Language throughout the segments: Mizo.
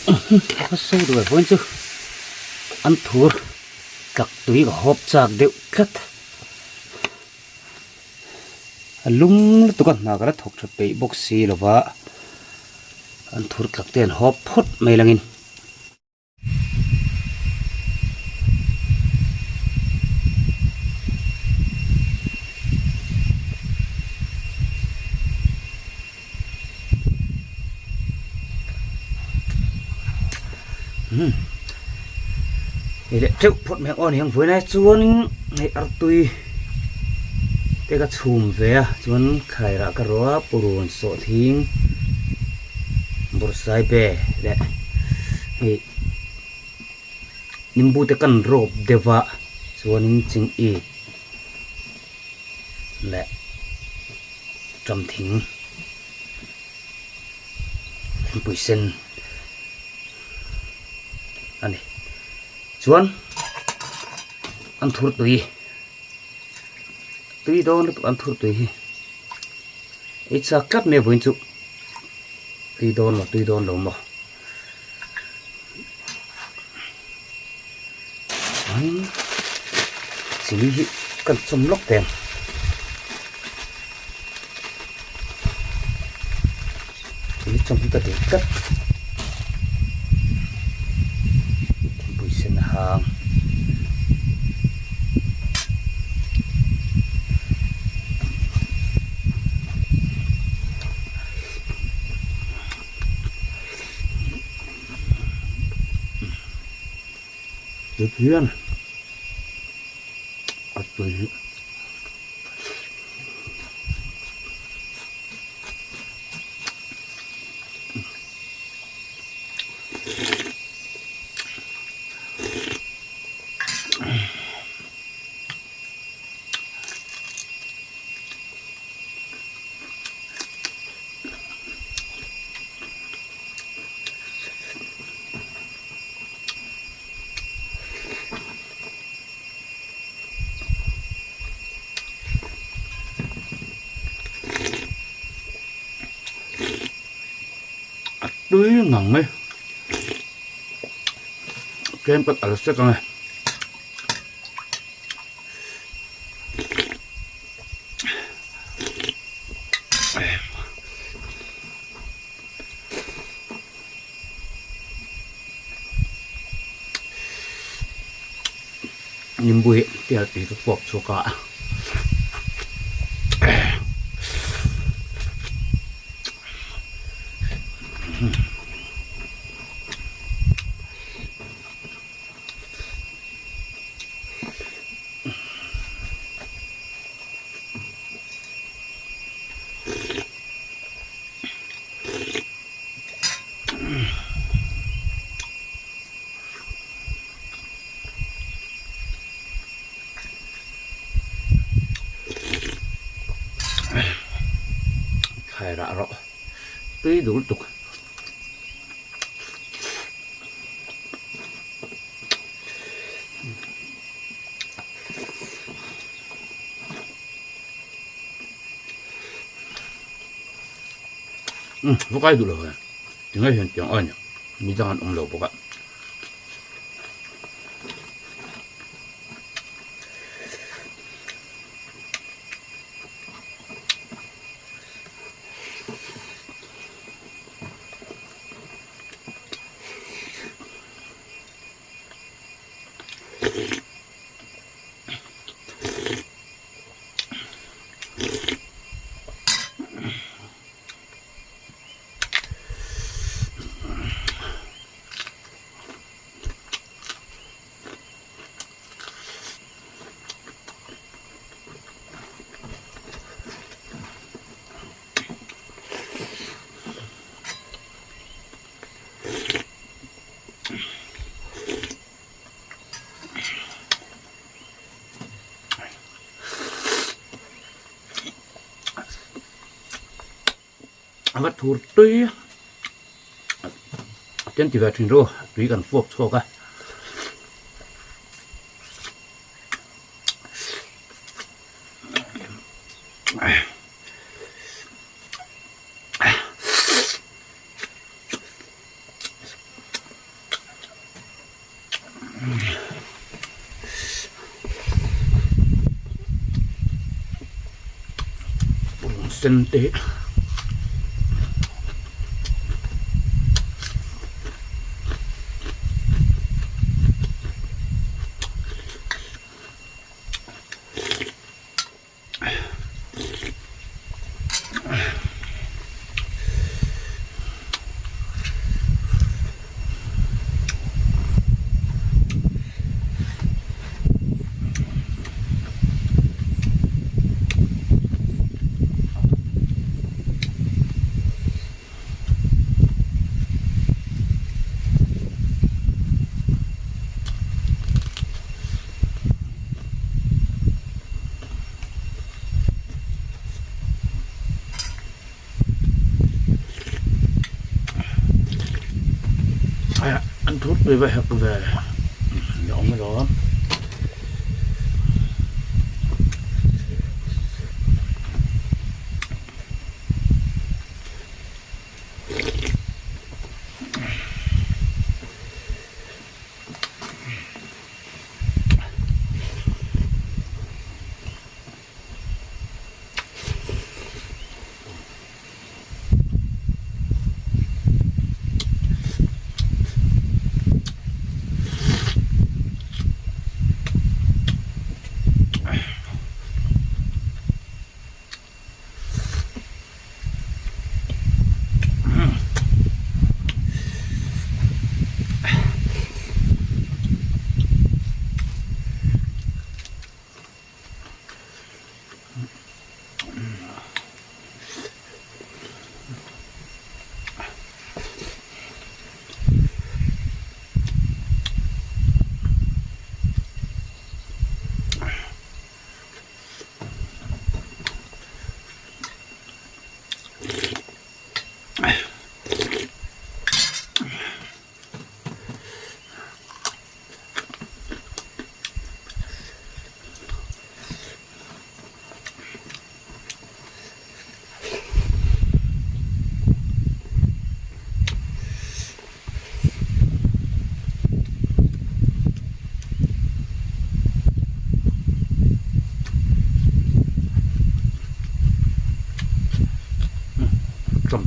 Ka sawi duh eh vawiin chu an thur tlak tui ka hawp chak deuh tlat a lum lutuk a hna ka la thawk tha peih bawk si lo va an thur tlak te an hawp phawt mai langin. Umm hei leh teuh phawt mai ang aw ni ang vawiin ai chuanin hei artui te ka chhum ve a chuan khairah ka rawh a purun sawhthing bawrhsaibe leh hei nimbu te kan rawp deuh a chuanin chingit leh ṭam thing thingpui sen a ni chuan an thur tui tui dawn lutuk an thur tui hi ei chak tlat mai a vawiin chu tui dawn lo tui dawn lo maw chuanin chini hi kan chawm lawk teh ang chini chawm hi ka duh tlat thingpui sen a hang. Tui hian a tui hi. A tui ngang mai tlem ka tal sek ang e. Nimbu hi tial tui ka kuak chhuak a. Thlai rah rawh tui dul tuk. Umm va kai duh lo ve tinge hian tiang a ni mi dang an awm lo bawk a. A va thur tui a ken ti ve thin ru tui kan fuak chhuak a. Purun sen te hi. An thur tui va hek ve ni awm alawm.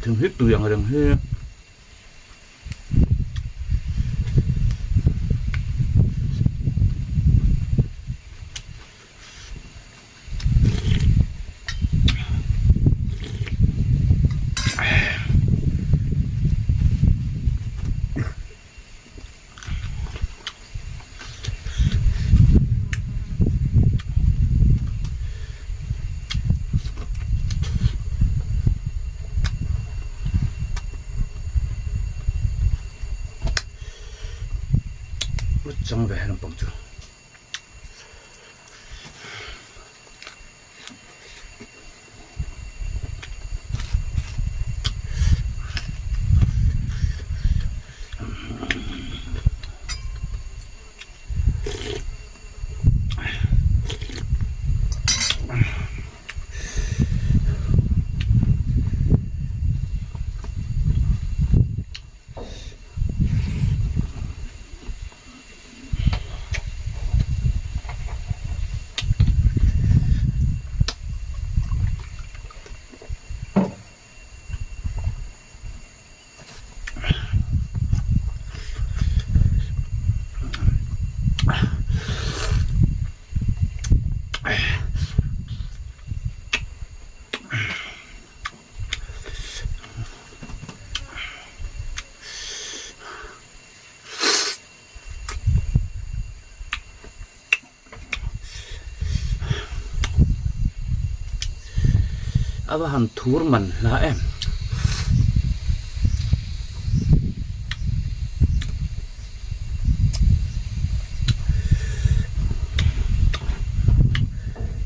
Thing hi tui ang reng hi. Chang ve lampang chu. A va han thur man hla em.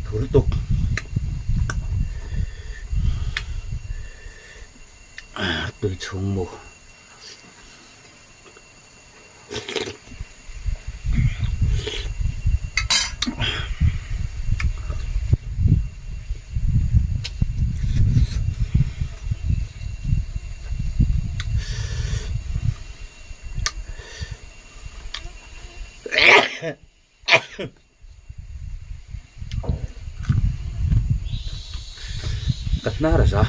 Thur tuk. Tui chhung mu. hnar a za.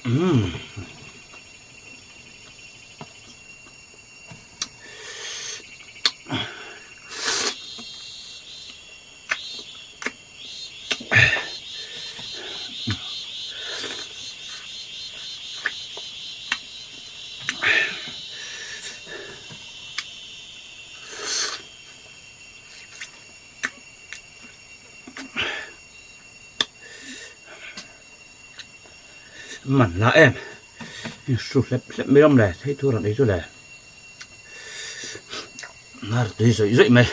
Umm. Man la em hru hlep hlep mai awm le thei tur an ei chu le hnar tui zawih zawih mai.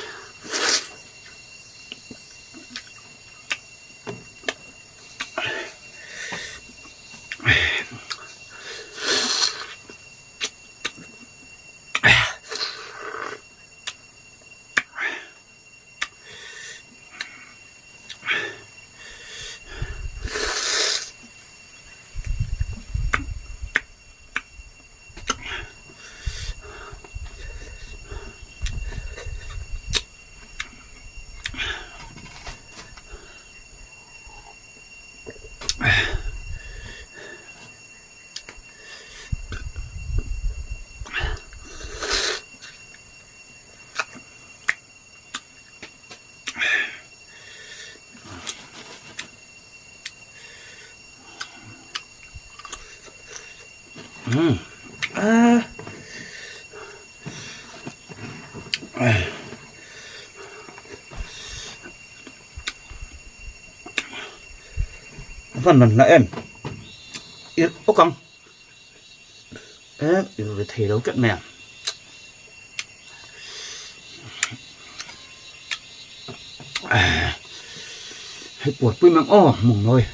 Umm ah van man hlah em irh awk ang eh irh ve thei lo tlat mai a. Hei puar pui mang aw mawng nawi.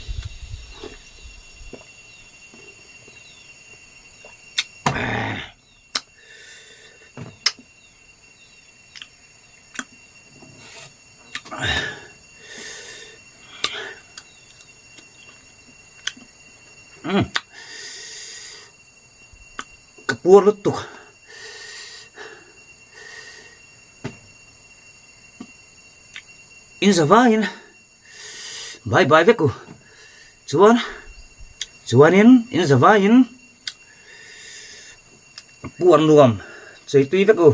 Umm ka puar lutuk. In za vangin bye bye vek u. Chuan chuanin in za vangin puar nuam chei tui vek u.